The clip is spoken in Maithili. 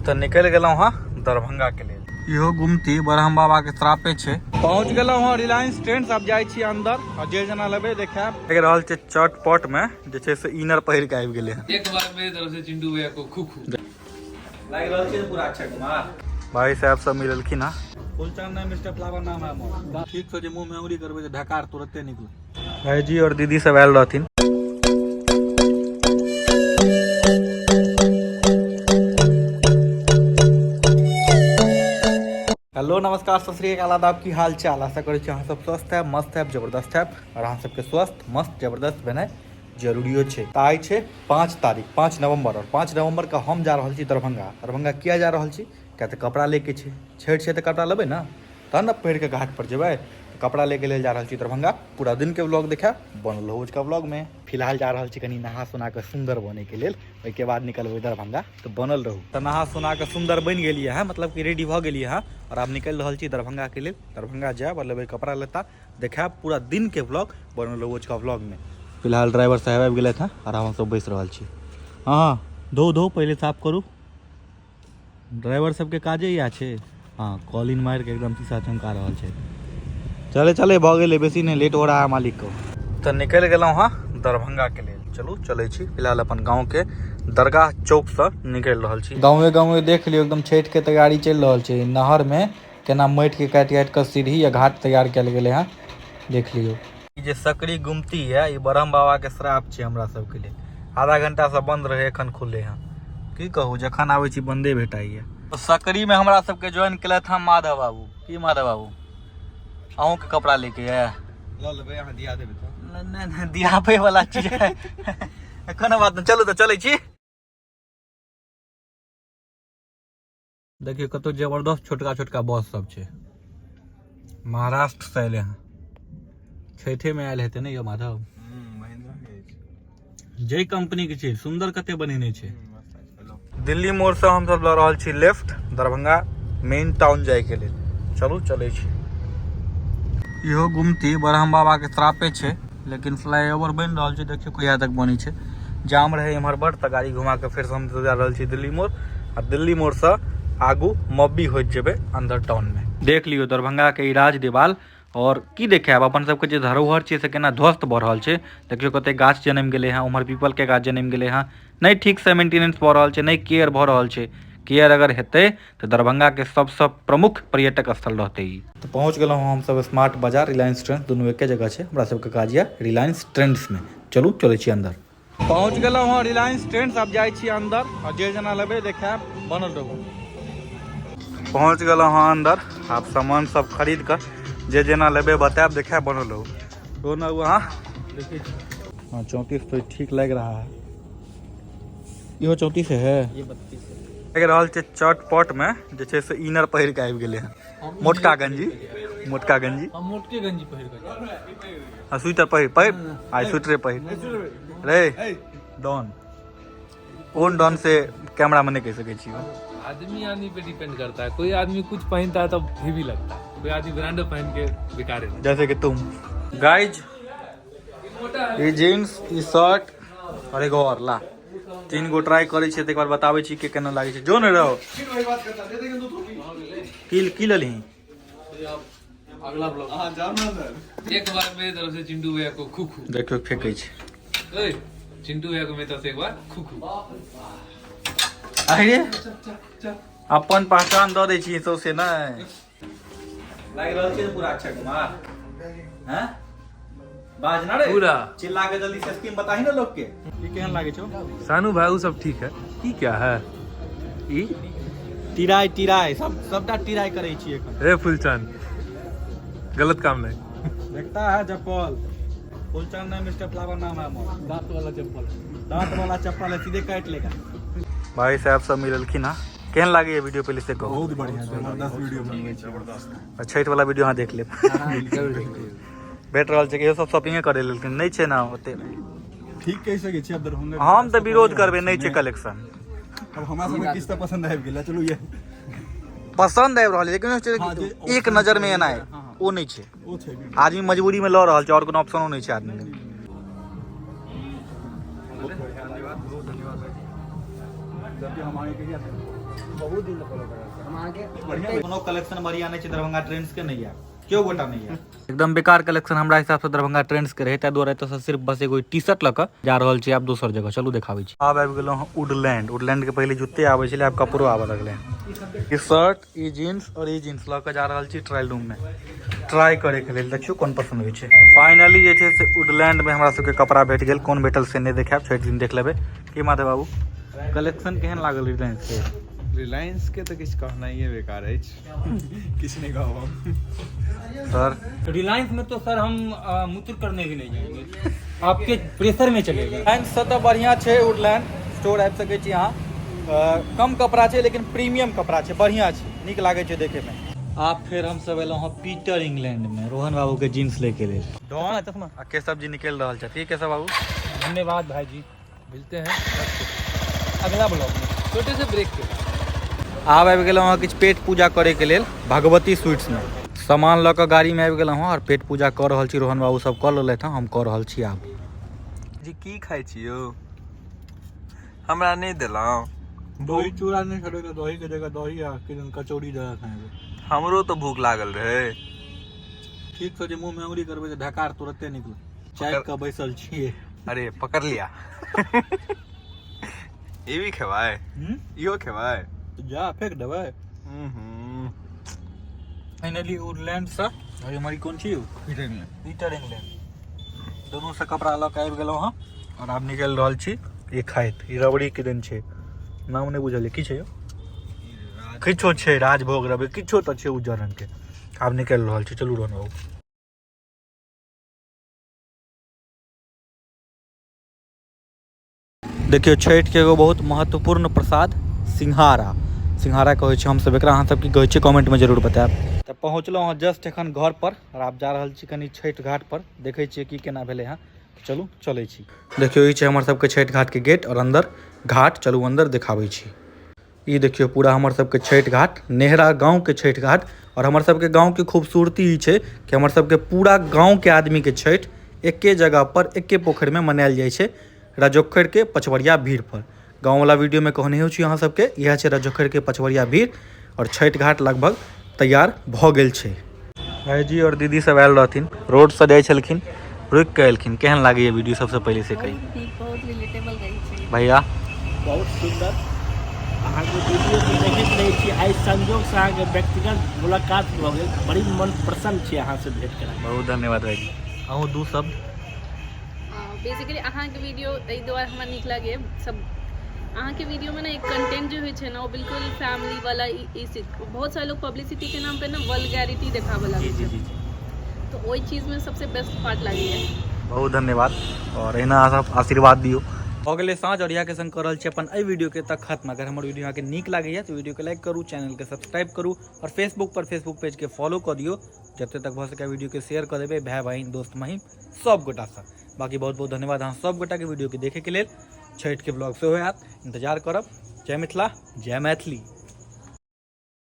तऽ निकलि गेलहुँ हँ दरभंगा के लेल। इहो गुमती ब्रह्म बाबा के श्रापे छै। पहुंच गेलहुँ हँ रिलायंस ट्रेंड्स, आब जाइ छी अंदर आ जे जेना लेबै देखायब। लागि रहल छै चटपट में जे छै से इनर पहिर के आबि गेलै हँ। एक बार मेरे तरफ से चिंटू भैया को खू-खू। लागि रहल छै पूरा अक्षय कुमार। भाई साहब सब मिललखिन हँ। फुलचंद नहीं, मिस्टर फ्लावर नाम है मोर। ठीक से जे मुंह में उंगली करबै तऽ ढकार तुरते निकल। भाईजी और दीदी सब आयल रहथिन। हेलो नमस्कार सत श्री अकाल आदाब, की हाल चाल? आशा करै छी अहाँ सब स्वस्थ है, मस्त है, जबरदस्त है और अहाँ सबके स्वस्थ मस्त जबरदस्त भेनाइ जरूरियो छै। तऽ आइ छै 5 तारीख, 5 नवंबर और 5 नवंबर के हम जा रहल छी दरभंगा। दरभंगा किया जा रहल छी? किया तऽ कपड़ा लैके छै, छठि छै तऽ कपड़ा लेबै ने, तहन ने पहिर के घाट पर जेबै। तऽ कपड़ा लैके लेल जा रहल छी दरभंगा। पूरा दिन के व्लॉग देखायब, बनल रहू आजुका व्लॉग में। फिलहाल जा रहल छी कनि नहा सोना के सुंदर बने के लेल, ओहिके बाद निकलबै दरभंगा, तऽ बनल रहू। तऽ नहा सोना के सुंदर बनि गेलियै हँ, मतलब कि रेडी भऽ गेलियै हँ और आब निकलि रहल छी दरभंगा के लेल। दरभंगा जायब और लेबै कपड़ा लत्ता, देखायब पूरा दिन के व्लॉग, बनल रहू आजुका व्लॉग में। फिलहाल ड्राइवर साहब आबि गेलथि हँ और हमसब बैस रहल छी। हँ धो धो पहिले साफ करू, ड्राइवर सबके काजे इएह छै। हाँ कॉलिन मारि के एकदम शीशा चमका रहल छै। चले चले भऽ गेलै, बेसी नहि लेट हो रहा है मालिक को। तऽ निकलि गेलहुँ हँ दरभंगा के लेल। चलू चलै छी, फिलहाल अपन गाँव के दरगाह चौक से निकलि रहल छी। गाँवे गाँवे देख लियौ एकदम छठि के तैयारी चलि रहल छै। नहर में केना माटि के काटि काटि कऽ सीढ़ी या घाट तैयार कयल गेलै हँ, देख लियौ। ई जे सकरी गुमती है ई ब्रह्म बाबा के श्राप छै हमरा सबके लेल। आधा घंटा से बंद रहे, एखन खुलले हँ। की कहू, जखन आबै छी बंदे भेटाइए। तो सकरी में हमरा सबके ज्वाइन केलथि हँ माधव बाबू। की माधव बाबू, अहूँके कपड़ा लेके ये? लऽ लेबै, अहाँ दिया देबै तऽ। नहि, नहि, नहि, दियाबै वाला चीज है। कोनो बात नहि, चलू तऽ चलै छी। देखियौ कतौ जबरदस्त छोटका छोटका बस सब छै। महाराष्ट्र से एले हँ, छठे में आयल हेतै ने यौ माधव? जै कंपनी के छै, सुंदर कते बनेने छै। दिल्ली मोड़ से हम सब लऽ रहल छी लेफ्ट, दरभंगा मेन टाउन जाय के लेल। चलू चलै छी। इहो गुमती ब्रह्म बाबा के श्रापे छै, लेकिन फ्लाईओवर बनि रहल छै, देखियौ कहिया तक बनै छै। जाम रहे इम्हर बड़, तऽ गाड़ी घुमा के फेर से हम जा रहल छी दिल्ली मोड़ आ दिल्ली मोड़ से आगू मब्बी होइत जेबै अंदर टाउन में। देख लियौ दरभंगा के ई राज देवाल और की देखायब अपन सबके जे धरोहर छै से केना ध्वस्त भऽ रहल छै। देखियौ कते गाछ जनमि गेलै हँ, उम्हर पीपल के गाछ जनमि गेलै हँ। नहि ठीक से मेंटेनेंस भऽ रहल छै, नहि केयर भऽ रहल छै। केयर अगर हेतै तऽ दरभंगा के सबसँ प्रमुख पर्यटक स्थल रहतै ई। तऽ पहुँच गेलहुँ हम सब स्मार्ट बाजार, रिलायंस ट्रेंड्स दुनू एके जगह छै। हमरा सबके काज यऽ रिलायंस ट्रेंड्स में। चलू चलै छी अंदर। पहुँच गेलहुँ हँ रिलायंस ट्रेंड्स, आब जाइ छी अंदर आ जे जेना लेबै देखायब, बनल रहू। पहुँच गेलहुँ हँ अंदर, आब सामान सब खरीद कऽ जे जेना लेबै बतायब, देखायब, बनल रहू। रोना अहाँ देखै छी। हाँ 34 तो ठीक लग रहा है। इहो 34 है। ये 32 है। लागि रहल छै चटपट में जे छै से इनर पहिर के आबि गेलै हँ। मोटका गंजी, मोटका गंजी। हम मोटके गंजी पहिर के जायब। आ स्वेटर पहिर, पहिर, आ स्वेटरे पहिर। रे डॉन, कोन डॉन से कैमरा में नहीं कह सकै छी। आदमी आदमी पे डिपेंड करता है। कोई आदमी कुछ पहनता है तो हेवी लगता है, कोई आदमी ब्रांड पहन के बेकार है। जैसे कि तुम। गाइज ई जीन्स, ई शर्ट और एगो और ला, 3 गो ट्राई करै छियै, तकर बाद बताबै छी कि केना लागै छै। जो ने रहो। की लेलही? अगला ब्लॉग। एक बार मेरे तरफ से चिंटू भैया को खू-खू। देखियौ फेकै छै। ओए, चिंटू भैया को मेरे तरफ से एक बार खू-खू। अरे अपन पहचान दऽ दै छी सौंसे। नहि लागि रहल छै पूरा अक्षय कुमार। हैं बाज ना रे पूरा। चिल्ला के जल्दी से स्कीम बताही ना लोग के। ई केहन लागै छौ? सानू भाई उ सब ठीक है। ई क्या है? ई टिराय टिराय सब सबटा टिराय करै छी एखन। ए फुलचंद गलत काम नहीं। देखता है चप्पल। फुलचंद नहीं, मिस्टर फ्लावर नाम है मोर। दांत वाला चप्पल। दांत वाला चप्पल है, सीधे काट लेगा। भाई साहब सब मिललखिन हँ। केहन लागैए वीडियो पहिले से कहू। बहुत बढ़िया, जबरदस्त वीडियो बनबै छी, जबरदस्त। आ छठि वाला वीडियो अहाँ देख लेब। भेट रहल छै कि इहो सब शॉपिंगे करै लेलखिन, नहि छै ने ओते। ठीक कहि सकै छी। आब दरभंगा हम तऽ विरोध करबै, नहि छै कलेक्शन। अब हमरा सबके किछु तऽ पसन्द आबि गेल, चलू ये पसन्द आबि रहल है, लेकिन हाँ, जे एक नजर में एना है, हाँ, हाँ। ओ नहि छै। ओ छै। आदमी मजबूरी में लऽ रहल छै, और कोनो ऑप्शनो नहि छै आदमी लग। बहुत बढ़िया, धन्यवाद, बहुत धन्यवाद भाई। जबकि हम आगे कहिया थे। बहुत दिन फॉलो कर रहल छी हम अहाँके। कोनो कलेक्शन बढ़िया नहि छै दरभंगा ट्रेंड्स के, नहि आयब केओ गोटा नहि आयब। एकदम बेकार कलेक्शन हमरा हिसाबसँ दरभंगा ट्रेंड्स के रहै, ताहि दुआरे एतऽसँ सिर्फ बस एगो टी शर्ट लऽ कऽ जा रहल छी आब दोसर जगह। चलू देखाबै छी। आब आबि गेलहुँ हँ वुडलैंड। वुडलैंड के पहिले जूते आबै छलै, आब कपड़ो आबऽ लगलै। ई शर्ट, ई जीन्स और ई जीन्स लऽ कऽ जा रहल छी ट्रायल रूम में ट्राई करे के लेल। देखियौ कोन पसंद होइ छै। फाइनली जे छै से वुडलैंड में हमरा सबके कपड़ा भेट गेल। कोन भेटल से नहि देखायब, छठि दिन देख लेबै। की माधव बाबू, कलेक्शन केहन लागल रिलायंस के? रिलायंस के तऽ किछु कहनाइए बेकार अछि, किछु नहि कहब हम। सर रिलायंस में तो सर हम मूत्र करने भी नहीं जाएंगे, आपके प्रेशर में चलेगा। रिलायंस से तऽ बढ़िया छै वुडलैंड स्टोर, आबि सकै छी अहाँ। कम कपड़ा छै लेकिन प्रीमियम कपड़ा छै, बढ़िया छै, नीक लागै छै देखे में। आब फेर हम सब एलहुँ हँ पीटर इंग्लैंड में रोहन बाबू के जीन्स ले के लेल। चश्मा चश्मा। आ केशव जी निकलि रहल छथि। केशव बाबू धन्यवाद भाई जी, मिलते हैं अगला ब्लॉग में छोटे से ब्रेक के बाद। आब आबि गेलहुँ हँ किछु पेट पूजा करे के लेल भगवती स्वीट्स में। सामान लऽ कऽ गाड़ी में आबि गेलहुँ हँ और पेट पूजा कऽ रहल छी। रोहन बाबू सब कऽ लेलथि हँ, हम कऽ रहल छी आब। जी की खाइ छी यौ? हमरा नहि देलहुँ। दही चूड़ा नहि खेबै तऽ दही के जगह दही आ कचौड़ी जगह खाएबै। हमरो तऽ भूख लागल रहै। ठीक से जे मुँह में अंगुरी करबै तऽ ढकार तुरते निकल। चाय कऽ बैसल छियै। अरे पकड़ लिया। ई भी खेबै? इहो खेबै? जा फेंक देबै। फाइनली वुडलैंड से और हमारी कोन छी? Peter England. दोनों से कपड़ा लऽ कऽ आबि गेलहुँ हँ और आब निकलि रहल छी। ई खाइत ई रबड़ी के दिन छै, नाम नहि बुझल की छै यौ, किछो छै राजभोग रबड़ी किछो तऽ छै उज्जर रंग के। आब निकलि रहल छी, चलू रोहन बाबू। देखियौ छठि के एगो बहुत महत्वपूर्ण प्रसाद सिंघाड़ा, सिंघाड़ा कहै छी हमसब एकरा, अहाँ सब की कहै छी कमेंट में जरूर बतायब। तऽ पहुँचलहुँ हँ जस्ट एखन घर पर और आब जा रहल छी कनि छठि घाट पर, देखै छियै की केना भेलै हँ। चलू चलै छी। देखियौ ई छै हमर सबके छठि घाट के गेट और अंदर घाट, चलू अंदर देखाबै छी। ई देखियौ पूरा हमर सबके छठि घाट, नेहरा गाँव के छठि घाट। और हमर सबके गाँव के खूबसूरती ई छै कि हमर सबके पूरा गाँव के आदमी के छठि एके जगह पर एके पोखरि में मनायल जाइ छै, रजोखरि के पछवरिया भीड़ पर। गाँव वाला वीडियो में कहने छी अहाँ सबके, इएह छै रजोखरि के पछवरिया भीड़ और छठि घाट लगभग तैयार भऽ गेल छै। भाईजी और दीदी सब आयल रहथिन, रोड से जाइ छलखिन, रुकि कऽ एलखिन। केहन लागैए वीडियो सबसँ पहिले से कही? बहुत रिलेटेबल रहै छै। भैया बहुत सुंदर, अहाँके वीडियो के देखैत रहै छी, आइ संजोगसँ अहाँके व्यक्तिगत मुलाकात भऽ गेल, बड़ी मन प्रसन्न छी अहाँसँ भेंट करा। बहुत धन्यवाद भाईजी। अहूँ दू शब्द। बेसिकली अहाँके वीडियो एहि दुआरे हमरा नीक लागैए, सब अहाँके वीडियोमे ने एक कंटेंट जे होइ छै ने ओ बिल्कुल फैमिली वाला, ई बहुत सारे लोग पब्लिसिटी के नाम पे ने वल्गैरिटी देखाबऽ लागै छै, तऽ ओहि चीजमे सबसे बेस्ट पार्ट लागैए। बहुत धन्यवाद और एहिना अहाँ सब आशीर्वाद दियौ। भऽ गेलै साँझ और इएहके संग कऽ रहल छी अपन एहि वीडियोके तक खत्म। अगर हमर वीडियो अहाँके नीक लागैए तऽ वीडियोके लाइक करू, चैनलके सब्सक्राइब करू और फेसबुक पर फेसबुक पेजके फॉलो कऽ दियौ। जते तक भऽ सकै वीडियोके शेयर कऽ देबै भाय बहिन दोस्त महिम सब गोटासँ। बाकी बहुत बहुत धन्यवाद अहाँ सब गोटाके वीडियोके देखैके लेल। छठिके ब्लॉग सेहो आयत, इंतजार करब। जय मिथिला, जय मैथिली।